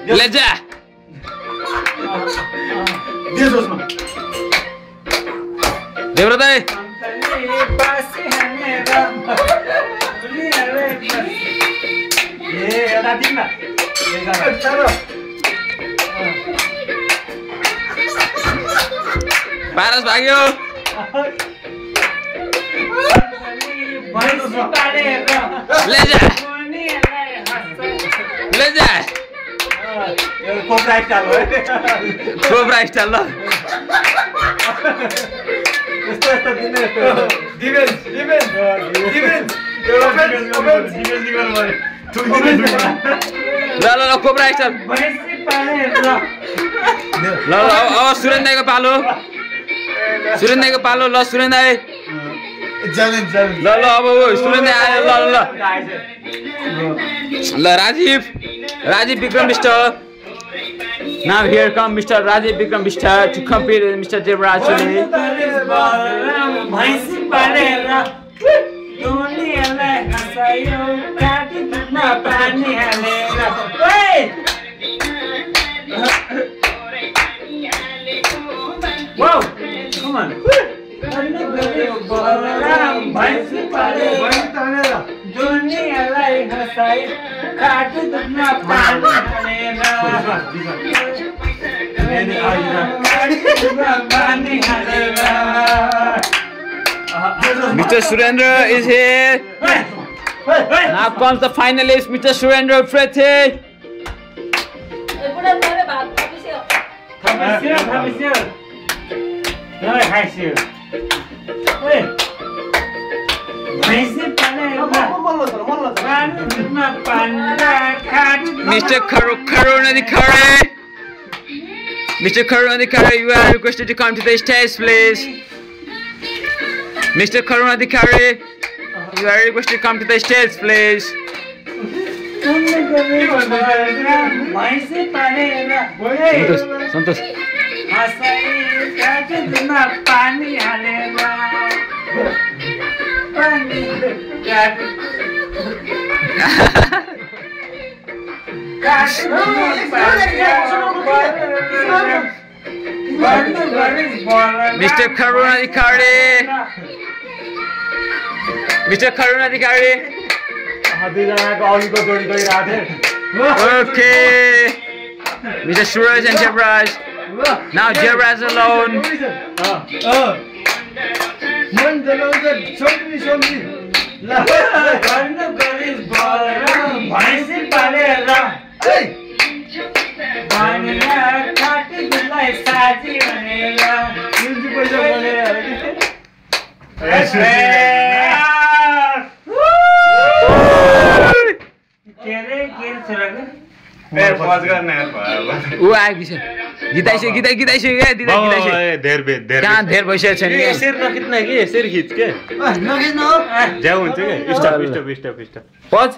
Leja. Devrada. Paras भाग्यो लेजा लेजा कोब्रा स्टाइल हो कोब्रा स्टाइल ल यस्तो यस्तो डिफेन्स डिफेन्स डिफेन्स ल ल ल कोब्रा स्टाइल ल ल अब सुरेन्द्र दाइको पालो सुरेन्द्र दाइको पालो ल सुरेन्द्र दाइ ल ल अब सुरेन्द्र आयो ल ल ल Rajiv Rajiv Vikram Bista now here come Mr. Rajiv Vikram Vishta to compete with Mr. Devraj Wow, come on. Mr. Surendra is here. Now comes the finalist, Mr. Surendra Prethi. Mr. Karunadikari. Mr. Karunadikari, you are requested to come to the stage, please. Mr. Karunadikari, you are requested to come to the stage, please. Santosh. Mr. Karunadikari. Mr. Karunadikari. Okay. Mr. Suraj and Devraj. Now Devraj alone. ऊ आएकी छ गीताइसक्यो कहाँ धेर भइसकेको छ नि यसरी नखिच्न कि यसरी खिच के नखिच्नु ज्याउ हुन्छ के stop stop stop stop pause